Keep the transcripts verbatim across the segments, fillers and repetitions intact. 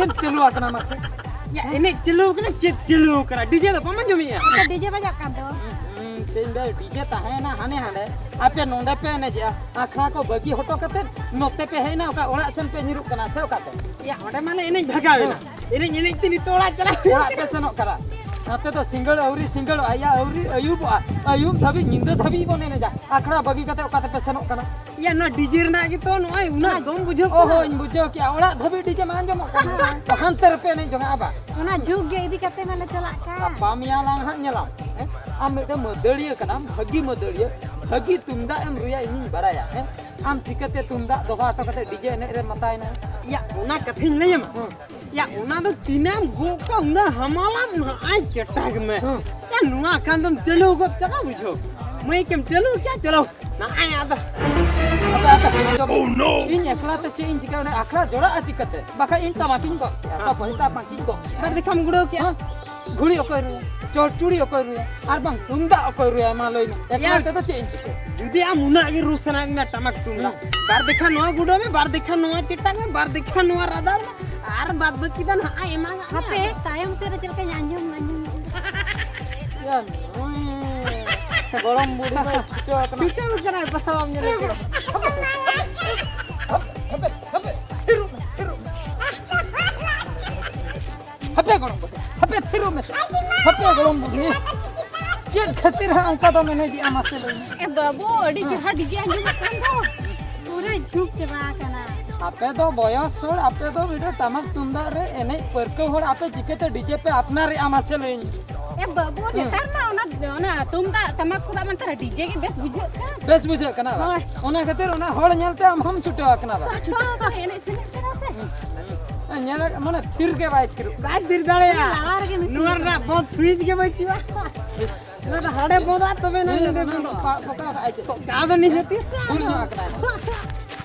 ᱪᱮᱫ ᱪᱟᱹᱞᱩ ᱟᱠᱟᱱᱟ ᱢᱟᱥᱮ? ᱭᱟ, ᱮᱱᱮᱡ ᱪᱟᱹᱞᱩ ᱟᱠᱟᱱᱟ, ᱪᱮᱫ ᱪᱟᱹᱞᱩ ᱟᱠᱟᱱᱟ? ᱰᱤᱡᱮ ᱫᱚ ᱵᱟᱢ ᱟᱸᱡᱚᱢᱮᱜᱼᱟ? ᱟᱪᱪᱷᱟ, ᱰᱤᱡᱮ ᱵᱟᱡᱟᱜ ᱠᱟᱱ ᱫᱚ᱾ ᱦᱩᱸ, ᱪᱮᱫ ᱤᱧ ᱞᱟᱹᱭᱟ, ᱰᱤᱡᱮ ᱛᱟᱦᱮᱸᱭᱮᱱᱟ ᱦᱟᱱᱮ ᱦᱟᱸᱰᱮ, ᱟᱯᱮ ᱱᱚᱸᱰᱮ ᱯᱮ ᱮᱱᱮᱡᱮᱜᱼᱟ, ᱟᱠᱷᱲᱟ ᱠᱚ ᱵᱟᱹᱜᱤ ᱦᱚᱴᱚ ᱠᱟᱛᱮ ᱱᱚᱛᱮ ᱯᱮ ᱦᱮᱡ ᱮᱱᱟ, ᱚᱠᱟ ᱚᱲᱟᱜ ᱥᱮᱱ ᱯᱮ ᱧᱤᱨᱩᱜ ᱠᱟᱱᱟ ᱥᱮ ᱚᱠᱟᱛᱮ? ᱭᱟ, ᱚᱸᱰᱮ ᱢᱟᱞᱮ ᱮᱱᱮᱡ ᱵᱷᱟᱜᱟᱣ ᱮᱱᱟ᱾ ᱦᱮᱸ᱾ ᱮᱱᱮᱡ ᱮᱱᱮᱡ ᱛᱮ ᱱᱤᱛᱚᱜ ᱚᱲᱟᱜ ᱪᱟᱞᱟᱜ ᱦᱩᱭᱩᱜᱼᱟ᱾ ᱚᱲᱟᱜ ᱯᱮ ᱥᱮᱱᱚᱜ ᱠᱟᱱᱟ, ᱱᱚᱛᱮ ᱫᱚ ᱥᱤᱸᱜᱟᱹᱲ ᱟᱹᱣᱨᱤ ᱥᱤᱸᱜᱟᱹᱲᱚᱜᱼᱟ, ᱭᱟ, ᱟᱹᱣᱨᱤ ᱟᱹᱭᱩᱵᱚᱜᱼᱟ, ᱟᱹᱭᱩᱵ ᱫᱷᱟᱹᱵᱤᱡ, ᱧᱤᱫᱟᱹ ᱫᱷᱟᱹᱵᱤᱡ ᱵᱚᱱ ᱮᱱᱮᱡᱟ᱾ ᱟᱠᱷᱲᱟ ᱵᱟᱹᱜᱤ ᱠᱟᱛᱮ ᱚᱠᱟ ᱛᱮᱯᱮ ᱥᱮᱱᱚᱜ ᱠᱟᱱᱟ? ᱭᱟ, ᱱᱚᱣᱟ ᱰᱤᱡᱮ ᱨᱮᱱᱟᱜ ᱜᱮᱛᱚ ᱱᱚᱜᱼᱚᱭ ᱩᱱᱟᱹᱜ ᱫᱚᱢ ᱵᱩᱡᱷᱟᱹᱣ ᱚ ᱠᱟᱱᱟ᱾ ᱦᱳᱭ, ᱤᱧ ᱵᱩᱡᱷᱟᱹᱣ ᱠᱮᱜᱼᱟ, ᱚᱲᱟᱜ ᱫᱷᱟᱹᱵᱤᱡ ᱰᱤᱡᱮ ᱢᱟ ᱟᱸᱡᱚᱢᱚᱜ ᱠᱟᱱᱟ᱾ ᱦᱟᱱᱛᱮ ᱨᱮᱯᱮ ᱮᱱᱮᱡ ᱡᱚᱝᱟ ᱟᱵᱟᱨ᱾ ᱚᱱᱟ ᱡᱷᱩᱸᱠ ᱜᱮ ᱤᱫᱤ ᱠᱟᱛᱮ ᱢᱟᱞᱮ ᱪᱟᱞᱟᱜ ᱠᱟᱱ᱾ ᱜᱟᱯᱟ ᱢᱮᱭᱟᱝ ᱞᱟᱝ ᱦᱟᱸᱜ ᱧᱮᱞᱟᱢ, ᱦᱮᱸ? ᱟᱢ ᱢᱤᱫᱴᱮᱱ ᱢᱟᱹᱫᱟᱹᱲᱤᱭᱟᱹ ᱠᱟᱱᱟᱢ, ᱵᱷᱟᱹᱜᱤ ᱢᱟᱹᱫᱟᱹᱲᱤᱭᱟᱹ, ᱵᱷᱟᱹᱜᱤ ᱛᱩᱢᱫᱟᱜ ᱮᱢ ᱨᱩᱭᱟ ᱤᱧᱤᱧ ᱵᱟᱲᱟᱭᱟ, ᱦᱮᱸ? ᱟᱢ ᱪᱤᱠᱟᱹᱛᱮ ᱛᱩᱢᱫᱟᱜ ᱫᱚᱦᱚ ᱦᱚᱴᱚ ᱠᱟᱛᱮ ᱰᱤᱡᱮ ᱮᱱᱮᱡ ᱨᱮ ᱢᱟᱛᱟᱣᱮᱱᱟ? ᱭᱟ, ᱚᱱᱟ ᱠᱟᱛᱷᱟᱧ ᱞᱟᱹᱭ ᱟᱢᱟ᱾ ᱦᱮᱸ᱾ ᱭᱟ, ᱚᱱᱟ ᱫᱚ ᱛᱤᱱᱟᱹᱜ ᱮᱢ ᱜᱚᱜ ᱠᱟᱜ, ᱩᱱᱟᱹᱜ ᱦᱟᱢᱟᱞᱟᱢ ᱱᱟᱜᱼᱟᱭ ᱪᱮᱴᱟᱜᱽ ᱢᱮ᱾ ᱦᱮᱸ᱾ ᱭᱟ, ᱱᱚᱣᱟ ᱠᱷᱟᱱ ᱫᱚᱢ ᱪᱟᱹᱞᱩ ᱜᱚᱫ ᱠᱟᱫᱟ, ᱵᱩᱡᱷᱟᱹᱣ᱾ ᱢᱟᱹᱭᱤᱠ ᱮᱢ ᱪᱟᱹᱞᱩ ᱠᱮᱭᱟ, ᱪᱟᱹᱞᱩ᱾ ᱱᱟᱜᱼᱟᱭ ᱟᱫᱚ᱾ ᱟᱫᱚ, ᱟᱫᱚ, ᱟᱫᱚ, ᱤᱧ ᱮᱠᱞᱟ ᱛᱮ ᱪᱮᱫ ᱤᱧ ᱪᱤᱠᱟᱹᱭᱟ? ᱚᱸᱰᱮ ᱟᱠᱷᱲᱟ ᱡᱚᱲᱟᱜᱼᱟ ᱪᱤᱠᱟᱹᱛᱮ? ᱵᱟᱠᱷᱟᱡ ᱤᱧ ᱴᱟᱢᱟᱠᱤᱧ ᱜᱚᱜ ᱠᱮᱭᱟ, ᱦᱮᱸ᱾ ᱥᱚᱵ ᱦᱚᱲ ᱴᱟᱢᱟᱠᱤᱧ ᱜᱚᱜ ᱠᱮᱭᱟ᱾ ᱵᱟᱨ ᱫᱮᱠᱷᱟᱢ ᱜᱩᱲᱟᱹᱣ ᱠᱮᱭᱟ᱾ ᱦᱮᱸ? ᱜᱷᱩᱲᱤ ᱚᱠᱚᱭ ᱨᱩᱭᱟ? ᱪᱚᱲᱪᱩᱲᱤ ᱚᱠᱚᱭ ᱨᱩᱭᱟ? ᱟᱨ ᱵᱟᱝ ᱛᱩᱢᱫᱟᱜ ᱚᱠᱚᱭ ᱨᱩᱭᱟ? ᱢᱟ ᱞᱟᱹᱭ ᱢᱮ᱾ ᱮᱠᱞᱟ ᱭᱟ᱾ ᱛᱮᱫᱚ ᱪᱮᱫ ᱤᱧ ᱪᱤᱠᱟᱹᱭᱟ? ᱡᱩᱫᱤ ᱟᱢ ᱩᱱᱟᱹᱜ ᱜᱮ ᱨᱩ ᱥᱟᱱᱟᱭᱮᱫ ᱢᱮᱭᱟ ᱴᱟᱢᱟᱠ ᱛᱩᱢᱫᱟᱜ, ᱦᱩᱸ᱾ ᱵᱟᱨ ᱫᱮᱠᱷᱟ ᱱᱚᱣᱟ ᱜᱩᱰᱟᱹᱣ ᱢᱮ, ᱵᱟᱨ ᱫᱮᱠᱷᱟ ᱱᱚᱣᱟ ᱪᱮᱴᱟᱜ ᱢᱮ, ᱵᱟᱨ ᱫᱮᱠᱷᱟ ᱱᱚᱣᱟ ᱨᱟᱫᱟᱣ ᱢᱮ, ᱟᱨ ᱵᱟᱫ ᱵᱟᱹᱠᱤ ᱫᱚ ᱱᱟᱦᱟᱜ ᱮᱢᱟᱜᱟᱜ ᱢᱮ᱾ ᱦᱟᱯᱮ, ᱛᱟᱭᱚᱢ ᱥᱮᱫ ᱨᱮ ᱪᱮᱫ ᱞᱮᱠᱟᱧ ᱟᱸᱡᱚᱢ, ᱟᱸᱡᱚᱢ᱾ ᱭᱟ, ᱱᱩᱭ ᱜᱚᱲᱚᱢ ᱵᱩᱰᱷᱤ ᱫᱚᱭ ᱪᱷᱩᱴᱟᱹᱣ ᱟᱠᱟᱱᱟ᱾ ᱪᱷᱩᱴᱟᱹᱣ ᱟᱠᱟᱱᱟᱭ, ᱵᱟᱦᱟ ᱵᱟᱢ ᱧᱮᱞ ᱠᱟᱱᱟ᱾ ᱦᱟᱯᱮ, ᱦᱟᱯᱮ, ᱦᱟᱯᱮ, ᱛᱷᱤᱨᱚᱜ ᱢᱮ, ᱛᱷᱤᱨᱚᱜ ᱢᱮ᱾ ᱦᱟᱯᱮ ᱜᱚᱲᱚᱢ ᱵᱩᱰᱷᱤ, ᱦᱟᱯᱮ ᱛᱷᱤᱨᱚᱜ ᱢᱮᱥᱮ᱾ ᱦᱟᱯᱮ ᱜᱚᱲᱚᱢ ᱵᱩᱰᱷᱤ, ᱪᱮᱫ ᱠᱷᱟᱹᱛᱤᱨ ᱦᱟᱸᱜ ᱚᱱᱠᱟ ᱫᱚᱢ ᱮᱱᱮᱡᱮᱜᱼᱟ ᱢᱟᱥᱮ ᱞᱟᱹᱭ ᱢᱮ? ᱮ ᱵᱟᱹᱵᱩ, ᱟᱹᱰᱤ ᱦᱮᱸ᱾ ᱪᱮᱦᱨᱟ ᱰᱤᱡᱮ ᱟᱸᱡᱚᱢᱚᱜ ᱠᱟᱱ ᱫᱚ᱾ ᱯᱩᱨᱟᱹ ᱡᱷᱩᱸᱠ ᱪᱟᱵᱟ ᱟᱠᱟᱱᱟ᱾ ᱟᱯᱮ ᱫᱚ ᱵᱚᱭᱚᱥ ᱦᱚᱲ, ᱟᱯᱮ ᱫᱚ ᱢᱤᱫᱴᱟᱝ ᱴᱟᱢᱟᱠ ᱛᱩᱢᱫᱟᱜ ᱨᱮ ᱮᱱᱮᱡ ᱯᱟᱹᱨᱠᱟᱹᱣ ᱦᱚᱲ, ᱟᱯᱮ ᱪᱤᱠᱟᱹᱛᱮ ᱰᱤᱡᱮ ᱯᱮ ᱟᱯᱱᱟᱨᱮᱜᱼᱟ ᱢᱟᱥᱮ ᱞᱟᱹᱭ ᱢᱮ? ᱮ ᱵᱟᱹᱵᱩ, ᱦᱮᱸ᱾ ᱱᱮᱛᱟᱨ ᱢᱟ ᱚᱱᱟ, ᱚᱱᱟ ᱛᱩᱢᱫᱟᱜ ᱴᱟᱢᱟᱠ ᱠᱚᱫᱚ ᱱᱮᱛᱟᱨ ᱰᱤᱡᱮ ᱜᱮ ᱵᱮᱥ ᱵᱩᱡᱷᱟᱹᱜ ᱠᱟᱱᱟ᱾ ᱵᱮᱥ ᱵᱩᱡᱷᱟᱹᱜ ᱠᱟᱱᱟ ᱵᱟᱝ? ᱦᱳᱭ᱾ ᱚᱱᱟ ᱠᱷᱟᱹᱛᱤᱨ ᱚᱱᱟ ᱦᱚᱲ ᱧᱮᱞᱛᱮ ᱟᱢ ᱦᱚᱸᱢ ᱪᱷᱩᱴᱟᱹᱣ ᱟᱠᱟᱱᱟ ᱵᱟᱝ? ᱪᱷᱩᱴᱟᱹᱣ ᱟᱠᱟᱱᱟ, ᱮᱱᱮᱡ ᱥᱮᱨᱮᱧ ᱠᱟᱱᱟ ᱥᱮ᱾ ᱦᱩᱸ᱾ ᱧᱮᱞ, ᱢᱟᱱᱮ ᱛᱷᱤᱨ ᱜᱮ ᱵᱟᱭ ᱛᱷᱤᱨᱚᱜ᱾ ᱵᱟᱭ ᱛᱷᱤᱨ ᱫᱟᱲᱮᱭᱟᱜᱼᱟ᱾ ᱞᱟᱣᱟᱨ ᱜᱮ ᱢᱮᱥᱤᱱ ᱱᱚᱣᱟ ᱠᱟᱱᱟ᱾ ᱨᱮᱱᱟᱜ ᱵᱚᱞ ᱥᱩᱭᱤᱪ ᱜᱮ ᱵᱟᱹᱪᱩᱜᱼᱟ᱾ ᱤᱥ᱾ ᱱᱚᱣᱟ ᱫᱚ ᱦᱟᱸᱰᱮ ᱵᱚᱞᱟ, ᱛᱚᱵᱮ ᱱᱟ ᱧᱮᱞ ᱱᱚᱰᱮ ᱢᱮ, ᱵᱚᱞᱚᱜᱼᱟ᱾ ᱯᱟ-, ᱯᱚᱠᱟ ᱠᱟᱜᱼᱟᱭ ᱪᱮᱫ? ᱯᱚᱠᱟ ᱫᱚ ᱱᱤᱦᱟᱹᱛᱤ ᱥᱮ᱾ ᱵᱷᱩᱞ ᱧᱚᱜ ᱟᱠᱟᱱᱟᱭ᱾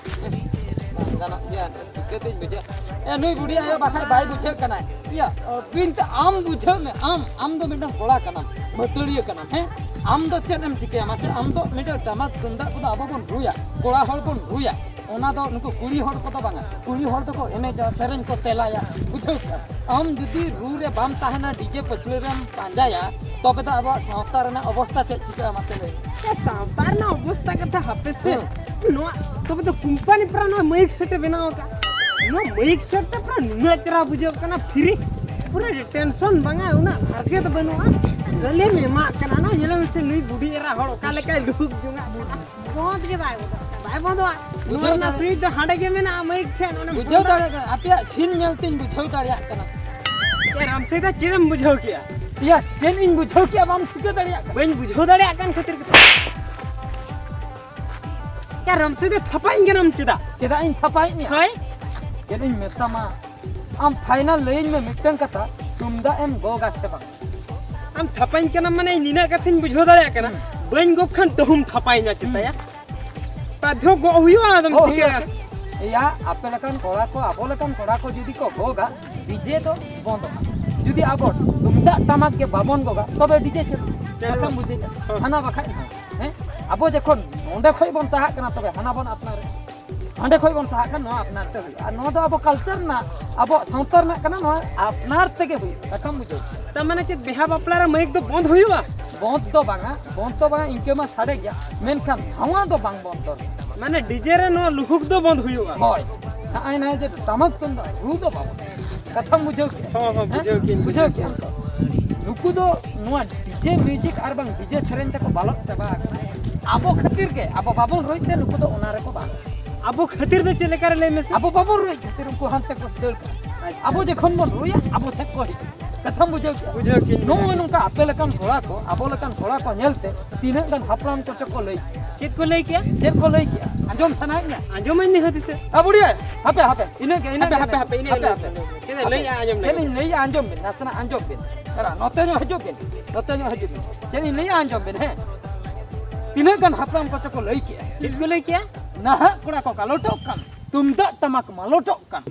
ᱵᱟᱝ ᱜᱟᱱᱚᱜ ᱜᱮᱭᱟ, ᱪᱤᱠᱟᱹᱛᱤᱧ ᱵᱩᱡᱷᱟᱹᱣ? ᱮ, ᱱᱩᱭ ᱵᱩᱰᱷᱤ ᱟᱭᱳ ᱵᱟᱠᱷᱟᱡ ᱵᱟᱭ ᱵᱩᱡᱷᱟᱹᱜ ᱠᱟᱱᱟᱭ᱾ ᱤᱭᱟᱹ, ᱵᱤᱱᱛᱮ ᱟᱢ ᱵᱩᱡᱷᱟᱹᱣ ᱢᱮ, ᱟᱢ, ᱟᱢ ᱫᱚ ᱢᱤᱫᱴᱟᱝ ᱠᱚᱲᱟ ᱠᱟᱱᱟᱢ, ᱢᱟᱹᱛᱟᱹᱲᱤᱭᱟᱹ ᱠᱟᱱᱟᱢ, ᱦᱮᱸ? ᱟᱢ ᱫᱚ ᱪᱮᱫ ᱮᱢ ᱪᱤᱠᱟᱹᱭᱟ ᱢᱟᱥᱮ? ᱟᱢ ᱫᱚ ᱢᱤᱫᱴᱟᱝ ᱴᱟᱢᱟᱠ ᱛᱩᱢᱫᱟᱜ ᱠᱚᱫᱚ ᱟᱵᱚ ᱵᱚᱱ ᱨᱩᱭᱟ, ᱠᱚᱲᱟ ᱦᱚᱲ ᱵᱚᱱ ᱨᱩᱭᱟ᱾ ᱚᱱᱟ ᱫᱚ ᱱᱩᱠᱩ ᱠᱩᱲᱤ ᱦᱚᱲ ᱠᱚᱫᱚ ᱵᱟᱝᱟ᱾ ᱠᱩᱲᱤ ᱦᱚᱲ ᱫᱚᱠᱚ ᱮᱱᱮᱡᱟ, ᱥᱮᱨᱮᱧ ᱠᱚ ᱛᱮᱞᱟᱭᱟ, ᱵᱩᱡᱷᱟᱹᱣ ᱠᱮᱫᱟ? ᱟᱢ ᱡᱩᱫᱤ ᱨᱩ ᱨᱮ ᱵᱟᱢ ᱛᱟᱦᱮᱱᱟ, ᱰᱤᱡᱮ ᱯᱟᱹᱪᱷᱞᱟᱹ ᱨᱮᱢ ᱯᱟᱸᱡᱟᱭᱟ, ᱛᱚᱵᱮ ᱫᱚ ᱟᱵᱚᱣᱟᱜ ᱥᱟᱶᱛᱟ ᱨᱮᱱᱟᱜ ᱚᱵᱚᱥᱛᱟ ᱪᱮᱫ ᱪᱤᱠᱟᱹᱜᱼᱟ, ᱢᱟᱥᱮ ᱞᱟᱹᱭ ᱢᱮ᱾ ᱮ, ᱥᱟᱶᱛᱟ ᱨᱮᱱᱟᱜ ᱚᱵᱚᱥᱛᱟ ᱠᱟᱛᱷᱟ ᱦᱟᱯᱮ ᱥᱮ᱾ ᱦᱮᱸ᱾ ᱱᱚᱣᱟ ᱛᱚᱵᱮ ᱫᱚ ᱠᱳᱢᱯᱟᱱᱤ ᱯᱟᱨᱟ ᱱᱚᱣᱟ ᱢᱟᱹᱭᱤᱠ ᱥᱮᱴ ᱮ ᱵᱮᱱᱟᱣ ᱟᱠᱟᱫ᱾ ᱱᱚᱣᱟ ᱢᱟᱹᱭᱤᱠ ᱥᱮᱴ ᱛᱮ ᱯᱟᱨᱟ ᱱᱩᱱᱟᱹᱜ ᱪᱮᱦᱨᱟ ᱵᱩᱡᱷᱟᱹᱜ ᱠᱟᱱᱟ, ᱯᱷᱨᱤ᱾ ᱯᱩᱨᱟᱹ ᱴᱮᱱᱥᱚᱱ ᱵᱟᱝᱟ, ᱩᱱᱟᱹᱜ ᱦᱟᱨᱠᱮᱛ ᱵᱟᱹᱱᱩᱜᱼᱟ᱾ ᱠᱷᱟᱹᱞᱤᱢ ᱮᱢᱟᱜ ᱠᱟᱱᱟ ᱱᱟ, ᱧᱮᱞᱮ ᱢᱮᱥᱮ ᱱᱩᱭ ᱵᱩᱰᱷᱤ ᱮᱨᱟ ᱦᱚᱲ ᱚᱠᱟ ᱞᱮᱠᱟᱭ ᱞᱩᱦᱩᱠ ᱡᱚᱝᱟᱜ ᱠᱟᱱᱟ᱾ ᱵᱚᱸᱫᱽ ᱜᱮ ᱵᱟᱭ ᱵᱚᱸᱫᱚᱜ᱾ ᱵᱟᱭ ᱵᱚᱸᱫᱚᱜᱼᱟ᱾ ᱵᱩᱡᱷᱟᱹᱣ ᱱᱚᱣᱟ ᱨᱮᱱᱟᱜ ᱫᱟᱲᱮ- ᱥᱩᱭᱤᱡ ᱫᱚ ᱦᱟᱸᱰᱮ ᱜᱮ ᱢᱮᱱᱟᱜᱼᱟ, ᱢᱟᱹᱭᱤᱠ ᱴᱷᱮᱱ᱾ ᱚᱱᱮᱢ ᱵᱩᱡᱷᱟᱹᱣ ᱵᱚᱸᱫᱚ- ᱫᱟᱲᱮᱭᱟᱜ ᱠᱟᱱᱟ, ᱟᱯᱮᱭᱟᱜ ᱥᱤᱱ ᱧᱮᱞ ᱛᱤᱧ ᱵᱩᱡᱷᱟᱹᱣ ᱫᱟᱲᱮᱭᱟᱜ ᱠᱟᱱᱟ᱾ ᱮ ᱨᱟᱢᱥᱤ ᱫᱟ, ᱪᱮᱫ ᱮᱢ ᱵᱩᱡᱷᱟᱹᱣ ᱠᱮᱜᱼᱟ? ᱤᱭᱟ, ᱪᱮᱫ ᱤᱧ ᱵᱩᱡᱷᱟᱹᱣ ᱠᱮᱜᱼᱟ ᱵᱟᱢ ᱴᱷᱤᱠᱟᱹ ᱫᱟᱲᱮᱭᱟᱜ ᱠᱟᱱᱟ? ᱵᱟᱹᱧ ᱵᱩᱡᱷᱟᱹᱣ ᱫᱟᱲᱮᱭᱟᱜ ᱠᱟᱱ ᱠᱷᱟᱹᱛᱤᱨ ᱜᱮ᱾ ᱮ ᱨᱟᱢᱥᱤ ᱫᱟ, ᱛᱷᱟᱯᱟᱧ ᱠᱟᱱᱟᱢ ᱪᱮᱫᱟᱜ? ᱪᱮᱫᱟᱜ ᱤᱧ ᱛᱷᱟᱯᱟᱭᱮᱫ ᱢᱮᱭᱟ? ᱦᱳᱭ᱾ ᱪᱮᱫ ᱤᱧ ᱢᱮᱛᱟᱢᱟ? ᱟᱢ ᱯᱷᱟᱭᱱᱟᱞ ᱞᱟᱹᱭᱟᱹᱧ ᱢᱮ ᱢᱤᱫᱴᱟᱝ ᱠᱟᱛᱷᱟ, ᱛᱩᱢᱫᱟᱜ ᱮᱢ ᱜᱚᱜᱟ ᱥᱮ ᱵᱟᱝ? ᱟᱢ ᱛᱷᱟᱯᱟᱧ ᱠᱟᱱᱟᱢ ᱢᱟᱱᱮ ᱤᱧ ᱱᱤᱱᱟᱹᱜ ᱠᱟᱛᱷᱟᱧ ᱵᱩᱡᱷᱟᱹᱣ ᱫᱟᱲᱮᱭᱟᱜ ᱠᱟᱱᱟ᱾ ᱦᱩᱸ᱾ ᱵᱟᱹᱧ ᱜᱚᱜ ᱠᱷᱟᱱ ᱛᱟᱹᱦᱩᱢ ᱛᱷᱟᱯᱟᱭᱤᱧᱟ ᱪᱮᱛᱟᱭᱟ? ᱦᱩᱸ᱾ ᱵᱟᱫᱽᱫᱷᱚ ᱜᱚᱜ ᱦᱩᱭᱩᱜᱼᱟ, ᱟᱫᱚᱢ ᱜᱚᱜ ᱦᱩᱭᱩᱜᱼᱟ ᱪᱤᱠᱟᱹᱭᱟ? ᱪᱮᱫ? ᱮᱭᱟ, ᱟᱯᱮ ᱞᱮᱠᱟᱱ ᱠᱚᱲᱟ ᱠᱚ, ᱟᱵᱚ ᱞᱮᱠᱟᱱ ᱠᱚᱲᱟ ᱠᱚ ᱡᱩᱫᱤ ᱠᱚ ᱜᱚᱜᱟ, ᱰᱤᱡᱮ ᱫᱚ ᱵᱚᱱᱫᱚᱜᱼᱟ᱾ ᱡᱩᱫᱤ ᱟᱵᱚ ᱛᱩᱢᱫᱟᱜ ᱴᱟᱢᱟᱠ ᱜᱮ ᱵᱟᱵᱚᱱ ᱜᱚᱜᱟ, ᱛᱚᱵᱮ ᱰᱤᱡᱮ ᱪᱟᱹᱞᱩ᱾ ᱪᱟᱹᱞᱩ᱾ ᱠᱟᱛᱷᱟᱢ ᱵᱩᱡᱷᱟᱹᱣᱮᱫᱼᱟ? ᱦᱮᱸ᱾ ᱦᱟᱱᱟ ᱵᱟᱠᱷᱟᱡ ᱱᱚᱣᱟ᱾ ᱦᱮᱸ? ᱟᱵᱚ ᱡᱚᱠᱷᱚᱱ ᱱᱚᱸᱰᱮ ᱠᱷᱚᱡ ᱵᱚᱱ ᱥᱟᱦᱟᱜ ᱠᱟᱱᱟ, ᱛᱚᱵᱮ ᱦᱟᱱᱟ ᱵᱚᱱ ᱟᱯᱱᱟᱨᱮᱫᱼᱟ᱾ ᱦᱟᱸᱰᱮ ᱠᱷᱚᱡ ᱵᱚᱱ ᱥᱟᱦᱟᱜ ᱠᱟᱱᱟ, ᱱᱚᱣᱟ ᱟᱯᱱᱟᱨ ᱛᱮ ᱦᱩᱭᱩᱜᱼᱟ᱾ ᱟᱨ ᱱᱚᱣᱟ ᱫᱚ ᱟᱵᱚ ᱠᱟᱞᱪᱟᱨ ᱨᱮᱱᱟᱜ, ᱟᱵᱚᱣᱟᱜ ᱥᱟᱶᱛᱟ ᱨᱮᱱᱟᱜ ᱠᱟᱱᱟ, ᱱᱚᱣᱟ ᱟᱯᱱᱟᱨ ᱛᱮᱜᱮ ᱦᱩᱭᱩᱜᱼᱟ᱾ ᱠᱟᱛᱷᱟᱢ ᱵᱩᱡᱷᱟᱹᱣ ᱠᱮᱫᱟ? ᱛᱟᱨ ᱢᱟᱱᱮ ᱪᱮᱫ, ᱵᱤᱦᱟ ᱵᱟᱯᱞᱟ ᱨᱮ ᱢᱟᱹᱭᱤᱠ ᱫᱚ ᱵᱚᱱᱫ ᱦᱩᱭᱩᱜᱼᱟ? ᱵᱚᱱᱫ ᱫᱚ ᱵᱟᱝᱟ, ᱵᱚᱱᱫ ᱫᱚ ᱵᱟᱝᱟ, ᱤᱱᱠᱟᱹ ᱢᱟ ᱥᱟᱰᱮ ᱜᱮᱭᱟ, ᱢᱮᱱᱠᱷᱟᱱ ᱱᱚᱣᱟ ᱫᱚ ᱵᱟᱝ ᱵᱚᱱᱫ ᱫᱚᱨᱠᱟᱨ᱾ ᱢᱟᱱᱮ ᱰᱤᱡᱮ ᱨᱮ ᱱᱚᱣᱟ ᱞᱩᱦᱩᱠ ᱫᱚ ᱵᱚᱱᱫ ᱦᱩᱭᱩᱜᱼᱟ? ᱦᱳᱭ, ᱱᱚᱜᱼᱚᱭ ᱱᱚᱣᱟ ᱡᱮ ᱴᱟᱢᱟᱠ ᱛᱩᱢᱫᱟᱜ ᱨᱩ ᱫᱚ ᱵᱟᱵᱚᱱ, ᱠᱟᱛᱷᱟᱢ ᱵᱩᱡᱷᱟᱹᱣ ᱠᱮᱫᱟ? ᱦᱚᱸ, ᱦᱚᱸ, ᱦᱮᱸ? ᱵᱩᱡᱷᱟᱹᱣ ᱠᱮᱫᱟᱹᱧ, ᱵᱩᱡᱷᱟᱹᱣ ᱵᱩᱡᱷᱟᱹᱣ ᱠᱮᱫᱟᱢ ᱛᱚ? ᱱᱩᱠᱩ ᱫᱚ ᱱᱚᱣᱟ ᱰᱤᱡᱮ ᱢᱤᱣᱡᱤᱠ ᱟᱨ ᱵᱟᱝ ᱰᱤᱡᱮ ᱥᱮᱨᱮᱧ ᱛᱮᱠᱚ ᱵᱟᱞᱚᱫ ᱪᱟᱵᱟ ᱟᱠᱟᱱᱟ᱾ ᱟᱵᱚ ᱠᱷᱟᱹᱛᱤᱨ ᱜᱮ, ᱟᱵᱚ ᱵᱟᱵᱚᱱ ᱨᱩᱭ ᱛᱮ ᱱᱩᱠᱩ ᱫᱚ ᱚᱱᱟ ᱨᱮᱠᱚ ᱵᱟᱞᱚᱫ᱾ ᱟᱵᱚ ᱠᱷᱟᱹᱛᱤᱨ ᱫᱚ ᱪᱮᱫ ᱞᱮᱠᱟ ᱨᱮ ᱞᱟᱹᱭ ᱢᱮᱥᱮ? ᱟᱵᱚ ᱵᱟᱵᱚᱱ ᱨᱩᱭ ᱠᱷᱟᱹᱛᱤᱨ ᱩᱱᱠᱩ ᱦᱟᱱᱛᱮ ᱠᱚ ᱫᱟᱹᱲ ᱠᱟᱱᱟ᱾ ᱟᱪᱪᱷᱟ᱾ ᱟᱵᱚ ᱡᱚᱠᱷᱚᱱ ᱵᱚᱱ ᱨᱩᱭᱟ, ᱟᱵᱚ ᱥᱮᱫ ᱠᱚ ᱦᱤᱡᱩᱜᱼᱟ᱾ ᱠᱟᱛᱷᱟᱢ ᱵᱩᱡᱷᱟᱹᱣ ᱠᱮᱫᱟ? ᱵᱩᱡᱷᱟᱹᱣ ᱠᱮᱫᱟᱹᱧ, ᱱᱚᱜᱼᱚᱭ ᱵᱩᱡᱷᱟᱹᱣ ᱱᱚᱝᱠᱟ ᱟᱯᱮ ᱞᱮᱠᱟᱱ ᱠᱚᱲᱟ ᱠᱚ, ᱟᱵᱚ ᱞᱮᱠᱟᱱ ᱠᱚᱲᱟ ᱠᱚ ᱧᱮᱞ ᱛᱮ ᱛᱤᱱᱟᱹᱜ ᱜᱟᱱ ᱦᱟᱯᱲᱟᱢ ᱠᱚᱪᱚ ᱠᱚ ᱞᱟᱹᱭ᱾ ᱪᱮᱫ ᱠᱚ ᱞᱟᱹᱭ ᱠᱮᱜᱼᱟ? ᱪᱮᱫ ᱠᱚ ᱞᱟᱹᱭ ᱠᱮᱜᱼᱟ? ᱟᱸᱡᱚᱢ ᱥᱟᱱᱟᱭᱮᱫ ᱢᱮᱭᱟ? ᱟᱸᱡᱚᱢᱟᱹᱧ ᱱᱤᱦᱟᱹᱛ ᱥᱮ᱾ ᱟ, ᱵᱩᱰᱷᱤᱭᱟᱹ, ᱦᱟᱯᱮ, ᱦᱟᱯᱮ, ᱤᱱᱟᱹᱜᱮ, ᱤᱱᱟᱹᱜᱮ, ᱦᱟᱯᱮ, ᱦᱟᱯᱮ, ᱦᱟᱯᱮ, ᱤᱱᱟᱹᱜᱮ ᱦᱟᱯᱮ, ᱞᱟᱹᱭ ᱦᱟᱯᱮ᱾ ᱢᱮ᱾ ᱪᱮᱫ ᱮ ᱦᱟᱯᱮ᱾ ᱞᱟᱹᱭᱮᱜᱼᱟ, ᱟᱸᱡᱚᱢ ᱪᱮᱫ ᱞᱮᱜᱮ᱾ ᱤᱧ ᱞᱟᱹᱭᱮᱜᱼᱟ, ᱟᱸᱡᱚᱢ ᱵᱤᱱ, ᱱᱟᱥᱮᱱᱟᱜ ᱟᱸᱡᱚᱢ ᱵᱤᱱ᱾ ᱮᱨᱟ, ᱱᱚᱛᱮ ᱧᱚᱜ ᱦᱤᱡᱩᱜ ᱵᱤᱱ, ᱱᱚᱛᱮ ᱧᱚᱜ ᱦᱤᱡᱩᱜ ᱵᱤᱱ᱾ ᱪᱮᱫ ᱤᱧ ᱞᱟᱹᱭᱮᱜᱼᱟ, ᱟᱸᱡᱚᱢ ᱵᱤᱱ, ᱦᱮᱸ? ᱛᱤᱱᱟᱹᱜ ᱜᱟᱱ ᱦᱟᱯᱲᱟᱢ ᱠᱚᱪᱚ ᱠᱚ ᱞᱟᱹᱭ ᱠᱮᱜᱼᱟ᱾ ᱪᱮᱫ ᱠᱚ ᱞᱟᱹᱭ ᱠᱮᱜᱼᱟ? ᱱᱟᱦᱟᱜ ᱠᱚᱲᱟ ᱠᱚ ᱠᱟᱞᱚᱴᱚᱜ ᱠᱟᱱ, ᱛᱩᱢᱫᱟᱜ ᱴᱟᱢᱟᱠ ᱢᱟᱞᱚᱴᱚᱜ ᱠᱟᱱ᱾